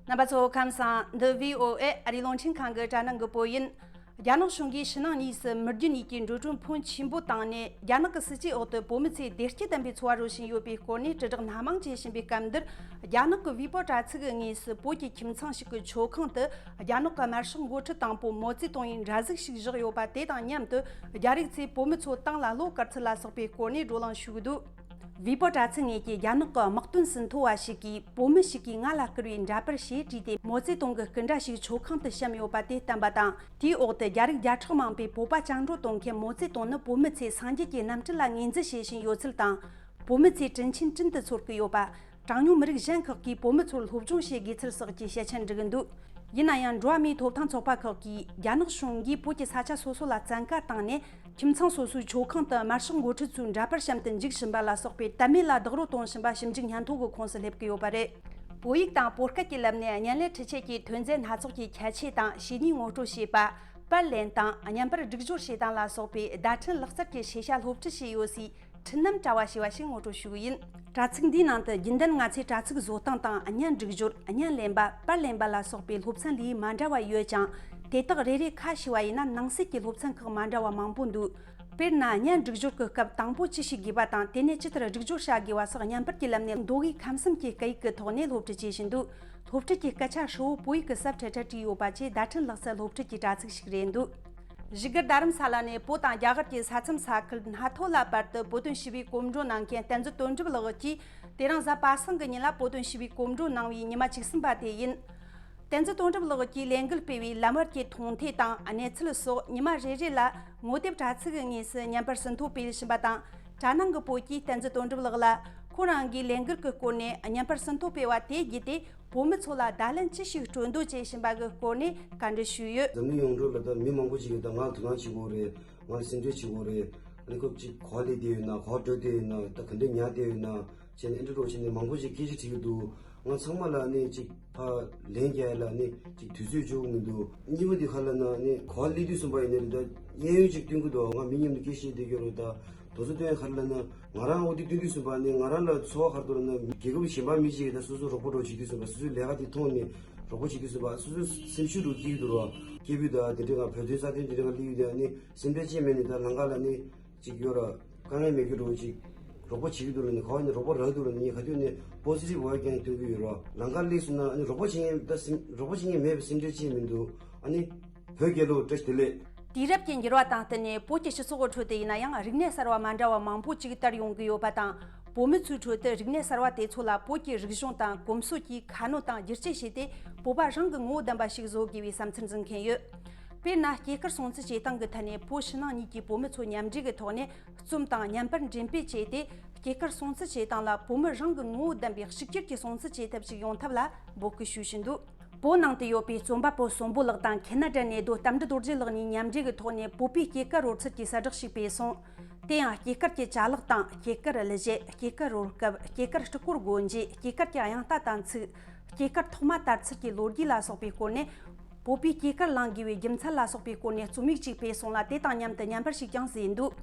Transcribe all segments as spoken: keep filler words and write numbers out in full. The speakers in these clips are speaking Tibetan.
རྣམ་པ་ཚོ་ཁམས་བཟང་། འདི་བྷི་ཨོ་ཨེ་ཨ་རིའི་རླུང་འཕྲིན་ཁང་གི་དྲ་སྣང་གི་བོད་ཡིན། རྒྱ་ནག་གཞུང་གིས་ཕྱི་ནང་གཉིས་སུ་མི་རྒྱུ་གཉིས་ཀྱི་འགྲོ་གྲོན་ཕོན་ཆེན་པོ་བཏང་ནས། རྒྱ་ནག་གི་སྲིད་ཇུས་འོག་ཏུ་བོད་མི་ཚོས་བདེ་སྐྱིད་ལྡན་པའི་འཚོ་བ་རོལ་བཞིན་ཡོད་པའི་སྐོར་ནས་དྲིལ་བསྒྲགས་སྣ་མང་བྱེད་བཞིན་པའི་སྐབས་འདིར། རྒྱ་ནག་གི་ཝི་པོ་དྲ་ཚིགས་ཀྱི་ངོས་སུ་བོད་ཀྱི་ཁྱིམ་ཚང་ཞིག་གི་མཆོད་ཁང་དུ་རྒྱ་ནག་གི་དམར་ཤོག་འགོ་ཁྲིད་དང་པོ་མའོ་ཙེ་ཏུང་ཡི་འདྲ་གཟུགས་ཤིག་བཞག་ཡོད་པ་དེ་དང་མཉམ་དུ། རྒྱ་རིགས་ཚོས་བོད་མི་ཚོ་ཏང་ལ་བློ་དཀར་ཚུལ་ལ་སོགས་པའི་སྐོར་ནས་བགྲོ་གླེང་ཞུ་གི་འདུག་ཝི་པོ་དྲ་ཚིགས་ངོས་ཀྱིས། རྒྱ་ནག་གི་དམག་དོན་ཟིན་ཐོ་བ་ཞིག་གིས་བོད་མི་ཞིག་གིས་ང་ལ་བསྐུར་བའི་འདྲ་པར་ཞེས་བྲིས་ཏེ། མའོ་ཙེ་ཏུང་གི་སྐུ་འདྲ་ཞིག་མཆོད་ཁང་དུ་བཤམས་ཡོད་པ་དེ་བསྟན་པ་དང་། དེའི་འོག་ཏུ་རྒྱ་རིགས་བརྒྱ་ཕྲག་མང་པོས་བོད་པ་བཅིངས་འགྲོལ་གཏོང་མཁན་མའོ་ཙེ་ཏུང་ནི་བོད་མི་ཚོས་སངས་རྒྱས་ཀྱི་རྣམ་སྤྲུལ་ལ་ངོས་འཛིན་བྱེད་བཞིན་ཡོད་ཚུལ་དང་། བོད་མི་ཚོས་དྲིན་ཆེན་དྲིན་དུ་ཚོར་གྱི་ཡོད་པ། གྲངས་ཉུང་མི་རིགས་གཞན་ཁག་གིས་བོད་མི་ཚོར་སློབ་སྦྱོང་བྱེད་དགོས་ཚུལ་སོགས་ཀྱི་བཤད་ཆ་འབྲི་གི་འདུག་ཡིན་ན་ཡང་། འགྲོ་བ་མིའི་ཐོབ་ཐང་ཚོགས་པ་ཁག་གིས། རྒྱ་ནག་གཞུང་གིས་བོད་ཀྱི་ས་ཆ་སོ་སོ་ལ་བཙན་བཀའ་བཏང་ནས། ཁྱིམ་ཚང་སོ་སོའི་མཆོད་ཁང་དུ་དམར་ཤོག་འགོ་ཁྲིད་ཚོའི་འདྲ་པར་བཤམས་ཏེ་འཇུག་བཞིན་པ་ལ་སོགས་པའི་དད་མོས་ལ་རྡོག་རོལ་གཏོང་བཞིན་པ་ཞིབ་འཇུག་སྙན་ཐོ་གི་ཁོངས་སུ་སླེབས་ཀྱི་ཡོད་པ་རེད། བོད་ཡིག་དང་བོད་སྐད་ཀྱི་ལམ་ནས་བརྙན་ལེན་འཕྲུལ་ཆས་ཀྱི་ཐོན་རྫས་སྣ་ཚོགས་ཀྱི་ཁྱད་ཆོས་དང་བྱས་ཉེས་ངོ་སྤྲོད་བྱེད་པ། པར་ལེན་སྟངས། བརྙན་པར་སྒྲིག་སྦྱོར་བྱེད་སྟངས་ལ་སོགས་པའི་བརྡ་འཕྲིན་ལག་རྩལ་གྱི་ཤེས་བྱ་སློབ་ཁྲིད་བྱས་ཡོད་སའི་འཕྲུལ་རྣམ་དྲ་བ་ཞེས་པ་ཞིག་ངོ་སྤྲོད་ཞུ་གི་ཡིན། དྲ་ཚིགས་འདིའི་ནང་དུ། རྒྱུན་ལྡན་ང་ཚོའི་དྲ་ཚིགས་བཟོ་སྟངས་དང་། བརྙན་སྒྲིག་སྦྱོར། བརྙན་ལེན་པ། པར་ལེན་པ་ལ་སོགས་པའི་སློབ་ཚན་ལས་མ་འདྲ་བ་ཡོད་ཀྱང་། དེ་དག་རེ་རེ་ཁ་ཕྱེ་བ་ཡིན་ན། ནང་གསེས་ཀྱི་སློབ་ཚན་ཁག་མ་འདྲ་བ་མང་པོ་འདུག་དཔེར་ན། བརྙན་སྒྲིག་སྦྱོར་གྱི་སྐབས་དང་པོ་ཅི་ཞིག་དགོས་པ་དང་། དེ་ནས་ཇི་ལྟར་སྒྲིག་སྦྱོར་བྱ་དགོས་པ་སོགས། བརྙན་པར་གྱི་ལམ་ནས་མདོ་དབུས་ཁམས་གསུམ་གྱི་སྐད་ཡིག་གི་ཐོག་ནས་སློབ་ཁྲིད་བྱེད་བཞིན་འདུག་སློབ་ཁྲིད་ཀྱི་སྐད་ཆ་ཧྲིལ་བོ་བོད་ཡིག་གི་སབ་ཊའི་ཊལ་བྲིས་ཡོད་པ་བཅས་བརྡ་འཕྲིན་ལག་རྩལ་སློབ་ཁྲིད་ཀྱི་དྲ་ཚིགས་ཤིག་རེད་འདུག་བཞུགས་སྒར་རྡ་རམ་ས་ལ་ནས་བོད་དང་རྒྱ་གར་གྱི་ས་མཚམས་ས་ཁུལ་སྣ་ཐོ་ལ་བར་དུ་བོད་དོན་ཞི་བའི་གོམ་བགྲོད་གནང་མཁན་བསྟན་འཛིན་དོན་གྲུབ་ལགས་ཀྱིས། དེ་རིང་གཟའ་པ་སངས་ཀྱི་ཉིན་ལ་བོད་དོན་ཞི་བའི་གོམ་བགྲོད་གནང་བའི་ཉི་མ་བཅུ་གསུམ་པ་དེ་ཡིན། བསྟན་འཛིན་དོན་གྲུབ་ལགས་ཀྱིས་ལས་འགུལ་སྤེལ་བའི་ལམ་བར་གྱི་མཐོང་ཐོས་དང་གནས་ཚུལ་སོགས། ཉི་མ་རེ་རེ་ལ་ངོ་དེབ་དྲ་ཚིགས་ཀྱི་ངོས་སུ་བརྙན་པར་ཟིན་ཐོ་སྤེལ་བཞིན་པ་དང་། དྲ་སྣང་གི་བོད་ཀྱིས་བསྟན་འཛིན་དོན་གྲུབ་ལགས་ལ། ཁོ་རང་གིས་ལས་འགུལ་གྱི་སྐོར་ནས་བརྙན་པར་ཟིན་ཐོ་སྤེལ་བ་དེ་བརྒྱུད་དེ། བོད་མི་ཚོ་ལ་བརྡ་ལན་ཅི་ཞིག་སྤྲོད་འདོད་བྱེད་བཞིན་པ་གི་སྐོར་ནས་བཀའ་འདྲི་ཞུས་ཡོད། འཛམ་གླིང་ཡོངས་གྲགས་ལ་ད་མི་མང་པོ་ཞིག་གིས་ད་ང་དུས་ཁང་བྱེད་དགོས་རེད། ང་ལ་སེམས་ཁྲལ་བྱེད་དགོས་རེད། ཨ་ནི་ཁོ་ཅིག་ག་པར་སླེབས་བསྡད་ཡོད་ན། ག་པར་འགྲོ་བསྡད་ཡོད་ན། ད་ག་འདྲ་ཉར་བསྡད་ཡོད་ན་བྱས་ནས། ཨེ་འདྲ་འདྲ་བོ་བྱས་ནས་མང་པོ་ཞིག་སྐད་ཆ་དྲིས་ཀྱི་འདུག་ང་ཚང་མ་ལ་ཨ་ནི་ཅིག་ཕར་ལན་རྒྱག་ཡ་ལ་ཨ་ནི་ཅིག་དུས་ཚོད་འཇོག་གི་མི་འདུག་གཉིས་པ་འདི་ག་རེ་ལབ་ན། ཨ་ནི་ག་པར་སླེབས་དུས་ཙམ་པ་ཡིན་ནའི་རེད། ད་གཡས་གཡོན་ཅིག་སྟོན་གྱི་འདུག་ང་མི་མཉམ་དུ་སྐད་བཤད་བསྡད་ཀྱི་ཡོད་རེད། ད་དེ་ཚོ་སྟོན་ཡ་ག་རེ་ལབ་ན། ང་རང་འོ་དེ་སྟོན་དུས་ཙམ་པ་ནི་ང་རང་ལ་ཚོར་བ་ག་རེ་འདུག་ལབ་ན། རྒྱལ་ཁབ་གཞན་པ་མི་ཞིག་གིས་ད་སོ་སོ་རོགས་པ་འདྲ་བོ་བྱེད་དུས་ཙམ་པ། སོ་སོའི་ལས་ཀ་དེ་མཐོང་ནས་རོགས་པ་བྱེད་དུས་ཙམ་པ། སོ་སོའི་སེམས་ཤུགས་འདྲ་བོ་སྐྱེ་གི་འདུག་ར། སྐྱེ་བུ་ད་དེ་འདྲའི་ང་བོད་དོན་རྩ་དོན་དེ་འདྲའི་ང་སླེབས་ཡོད་དེ། ཨ་ནི་སེམས་ཁྲལ་ཅི་མེད་ནས་ད་ལམ་ཁ་ལ་ནི་ཅིག་ཡོད་ར། དཀའ་ངལ་མེད་རྒྱུ་འདྲ་བོ་ཅིག་རོགས་པ་བྱེད་ཀྱི་འདུག་ལབ་ནས། ག་པར་ནས་རོགས་པ་རག་གི་འདུག་ལབ་ནས། ངས་ག་དུས་ནས་པོ་སི་ཊིབ་ཝེ་ཀྱང་སྟོན་གྱི་ཡོད་ར། ལམ་ཁ་སླེབས་སོང་ན་ཨ་ནི་རོགས་པ་བྱེད་མཁན་ད་སེམས། རོགས་པ་བྱེད་མཁན་མེད་པའི་སེམས་ཁྲལ་ཅི་མི་འདུག་ཨ་ནི་བོད་རྒྱལ་ལོ། བཀྲ་ཤིས་བདེ་ལེགས། དུས་རབས་ཀྱི་འགྱུར་བ་དང་བསྟུན་ནས། བོད་ཀྱི་སྤྱི་ཚོགས་ཀྱི་ཁྲོད་དུ་ཡིན་ན་ཡང་། རིག་གནས་གསར་བ་མ་འདྲ་བ་མང་པོ་ཅིག་དར་ཡོང་གི་ཡོད་པ་དང་། བོད་མི་ཚོའི་ཁྲོད་དུ་རིག་གནས་གསར་བ་དེ་ཚོ་ལ་བོད་ཀྱི་རིག་གཞུང་དང་གོམས་སྲོལ་གྱི་ཁ་སྣོན་དང་བསྒྱུར་བཅོས་བྱས་ཏེ། བོད་པ་རང་གི་ངོ་བོ་ལྡན་པ་ཞིག་བཟོ་དགོས་པའི་བསམ་ཚུལ་འཛིན་མཁན་ཡོད། དཔེར་ན། སྐྱེས་སྐར་སྲུང་བརྩི་བྱེད་སྟངས་ཀྱི་ཐད་ནས། བོད་ཕྱི་ནང་གཉིས་ཀྱི་བོད་མི་ཚོ་མཉམ་འབྲེལ་གྱི་ཐོག་ནས། རྩོམ་དང་བརྙན་པར་འགྲེམས་སྤེལ་བྱས་ཏེ། སྐྱེས་སྐར་སྲུང་བརྩི་བྱེད་སྟངས་ལ་བོད་མི་རང་གི་ངོ་བོ་ལྡན་པའི་གཅིག་གྱུར་གྱི་སྲུང་བརྩི་བྱེད་ཐབས་ཤིག་ཡོང་ཐབས་ལ་འབོད་སྐུལ་ཞུ་བཞིན་འདུག་བོད་ནང་དུ་ཡོད་པའི་རྩོམ་པ་པོ་གསོན་པོ་ལགས་དང་། ཁེ་ན་ཌ་གནས་སྡོད་རྟ་མགྲིན་རྡོ་རྗེ་ལགས་གཉིས་མཉམ་འབྲེལ་གྱི་ཐོག་ནས། བོད་པའི་སྐྱེས་སྐར་རོལ་ཚུལ་གྱི་གསལ་བསྒྲགས་ཤིག་སྤེལ་སོང་། དེ་ཡང་སྐྱེས་སྐར་གྱི་ཅ་ལག་དང་། སྐྱེས་སྐར་གླུ་གཞས། སྐྱེས་སྐར་རོལ་སྐབས། སྐྱེས་སྐར་སྤྲི་སྐོར་སྒོ་འབྱེད། སྐྱེས་སྐར་གྱི་དབྱངས་རྟ་དར་ཚིགས། སྐྱེས་སྐར་ཐོག་མ་དར་ཚུལ་གྱི་ལོ་རྒྱུས་ལ་སོགས་པའི་སྐོར་ནས། བོད་པའི་སྐྱེས་སྐར་བླང་དགོས་པའི་རྒྱུ་མཚན་ལ་སོགས་པའི་སྐོར་ནས་རྩོམ་ཡིག་ཅིག་སྤེལ་སོང་ལ། དེ་དང་མཉམ་དུ་བརྙན་པར་ཞིག་ཀྱང་བཟོས་འདུག་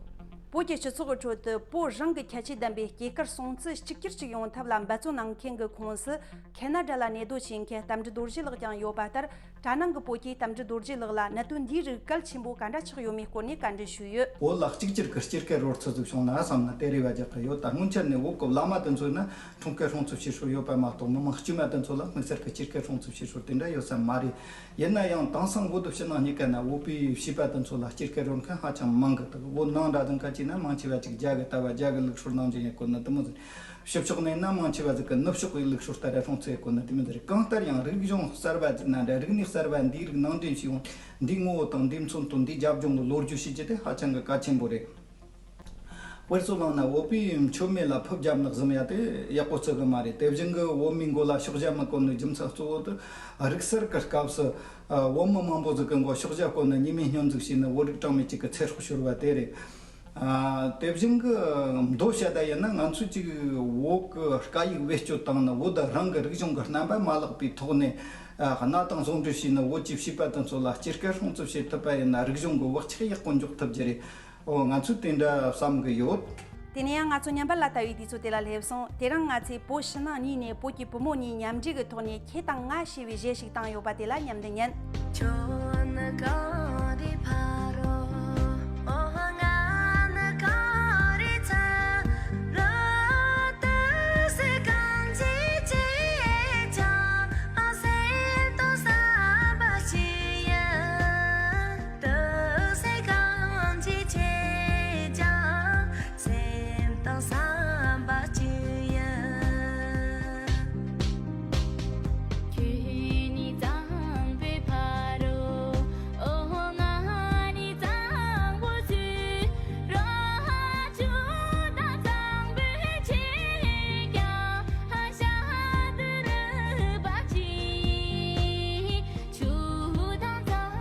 བོད་ཀྱི་སྤྱི་ཚོགས་ཀྱི་ཁྲོད་དུ། བོད་རང་གི་ཁྱད་ཆོས་ལྡན་པའི་སྐྱེས་སྐར་སྲུང་བརྩི་གཅིག་གྱུར་ཅིག་ཡོང་ཐབས་ལ་འབད་བརྩོན་གནང་མཁན་གྱི་ཁོངས་སུ། ཁེ་ན་ཌ་ལ་གནས་སྡོད་བྱེད་མཁན་རྟ་མགྲིན་རྡོ་རྗེ་ལགས་ཀྱང་ཡོད་པ་ལྟར། དྲ་ནང་གི་བོད་ཀྱིས་རྟ་མགྲིན་རྡོ་རྗེ་ལགས་ལ་གནད་དོན་འདིའི་རིགས་གལ་ཆེན་པོ་ག་འདྲ་ཆགས་ཡོད་མེད་སྐོར་ནས་བཀའ་འདྲི་ཞུས་ཡོད། བོད་ལ་གཅིག་གྱུར་གྱི་སྐྱེས་སྐར་རོལ་ཚུལ་ཟིག་བྱུང་ན་བསམ་ནས་དེ་རེ་བ་རྒྱག་གི་ཡོད། ད་སྔོན་ཆད་ནས་བོད་ཀྱི་བླ་མ་དེ་ཚོས་ན་འཁྲུངས་སྐར་སྲུང་བརྩི་བྱེད་སྲོལ་ཡོད་པ་མ་གཏོགས། མི་མང་དཀྱུས་མ་དེ་ཚོ་ལ་དམིགས་བསལ་གྱི་སྐྱེས་སྐར་སྲུང་བརྩི་བྱེད་སྲོལ་དེ་འདྲ་ཡོད་ས་མ་རེད། ཡིན་ན་ཡང་དེང་སང་བོད་དང་ཕྱི་ནང་གཉིས་ཀ་ན་བོད་པའི་བྱིས་པ་དེ་ཚོ་ལ་སྐྱེས་སྐར་རོལ་མཁན་ཧ་ཅང་མང་གི་འདུག་བོད་ནང་འདྲ་ཟིག་ག་བྱས་ན་མང་ཆེ་བ་ཅིག་རྒྱ་གི་ལྟ་བ། རྒྱ་གི་ལུགས་སྲོལ་ནང་བཞིན་ཡིན་དགོས་ན་དེ་མོ་ཟིག་ཕྱི་ཕྱོགས་ནས་ན་མང་ཆེ་བ་ཟིག་གིས་ནུབ་ཕྱོགས་ཀྱི་ལུགས་སྲོལ་ལྟར་སྲུང་བརྩི་ཡེད་དགོས་ན་དེ་མོ་ཟིག་རེད། གང་ལྟར་ཡང་རིག་གཞུང་གསར་བ་ཟིག་ན་འདྲ། རིག་གནས་གསར་བ་འདིའི་རིགས་ནང་འདྲེན་བྱས་ཡོང་། འདིའི་ངོ་བོ་དང་འདིའི་མཚོན་དོན། འདིའི་རྒྱབ་ལྗོངས་ལ་ལོ་རྒྱུས་ཤེས་རྒྱུ་དེ་ཧ་ཅང་གི་གལ་ཆེན་པོ་རེད། དཔེར་བརྗོད་བླངས་ན། བོད་པའི་མཆོད་མེ་ལ་ཕུབ་རྒྱབ་ནག་གཟིམ་ཡ་དེ་ཡག་པོ་བརྩི་གི་མ་རེད། དེ་བཞིན་གི་བོད་མིའི་མགོ་ལ་ཕྱག་ཞྭ་མི་བསྐོར་ནོའི་རྒྱུ་མཚན་གཙོ་བོ་དེ། རིག་གསར་གྱི་སྐབས་སུ་བོད་མི་མང་པོ་ཟིག་གི་མགོ་ཕྱག་ཞྭ་བསྐོར་ནས་ཉི་མའི་སྙོན་འཛུགས་བྱས་ནས། བོད་རིགས་གྲངས་མེད་ཅིག་གི་ཚེ་སྲོག་ཤོར་བ་དེ་རེད། ཨ། དེ་བཞིན་གྱི་མདོ་བཤད་ད་ཡིན་ན། ང་ཚོས་ཅིག་བོད་ཀྱི་སྐད་ཡིག་བེད་སྤྱོད་བཏང་ནས། བོད་རང་གི་རིག་གཞུང་གི་རྣམ་པ་མ་བརླག་པའི་ཐོག་ནས། ཨ། གནའ་དེང་ཟུང་འབྲེལ་བྱས་ནས་བོད་ཀྱི་བྱིས་པ་དེ་ཚོ་ལ་སྐྱེས་སྐར་སྲུང་བརྩི་བྱེད་ཐུབ་པ་ཡིན་ན། རིག་གཞུང་གི་བག་ཆགས་ཡག་པོ་འཇོག་ཐུབ་རྒྱུ་རེད། འོ། ང་ཚོས་དེ་འདྲ་བསམ་གི་ཡོད། དེ་ནས་ཡང་ང་ཚོ་ཉམས་པ་ལ་ལྟ་བའི་དུས་ཚོད་དེ་ལ་སླེབས་སོང་། དེ་རིང་ང་ཚོས་བོད་ཕྱི་ནང་གཉིས་ནས་བོད་ཀྱི་བུ་མོ་གཉིས་མཉམ་འབྲེལ་གྱི་ཐོག་ནས་ཁྱེད་དང་ང་ཞེས་པའི་གཞས་ཤིག་བཏང་ཡོད་པ་དེ་ལ་མཉམ་དུ་ཉན། ཁྱོད་ནི་གངས་རིའི་ཕ་རོལ། ཨོ་ང་ནི་གངས་རིའི་ཚལ་ལུ། དུག་སེལ་གང་ཅི་བྱེད་ཀྱང་སེམས་དང་བསམ་པ་གཅིག་ཡིན། དུག་སེལ་གང་ཅི་བྱེད་ཀྱང་སེམས་དང་བསམ་པ་གཅིག་ཡིན། ཁྱོད་ནི་གཙང་པོའི་ཕ་རོལ། ཨོ་ང་ནི་གཙང་པོའི་ཚུལ་རོ། ཁྱོད་དང་གཙང་པོའི་ཕྱིར་ཀྱང་ཤ་དུ་རུབ་པ་གཅིག། ཆུ་དང་གཙང་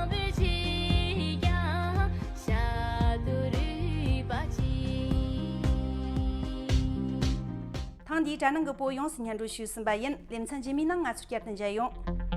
པོའི་ཆུ་ཀྱང་ཤ་དུ་རུབ་པ་གཅིག། ཐེངས་འདིའི་དྲ་ནང་གི་བོད་ཡོངས་སུ་སྙན་སྒྲོན་ཞུས་ཟིན་པ་ཡིན། ལེ་ཚན་རྗེས་མའི་ནང་ང་ཚོ་བསྐྱར་དུ་མཇལ་ཡོང་།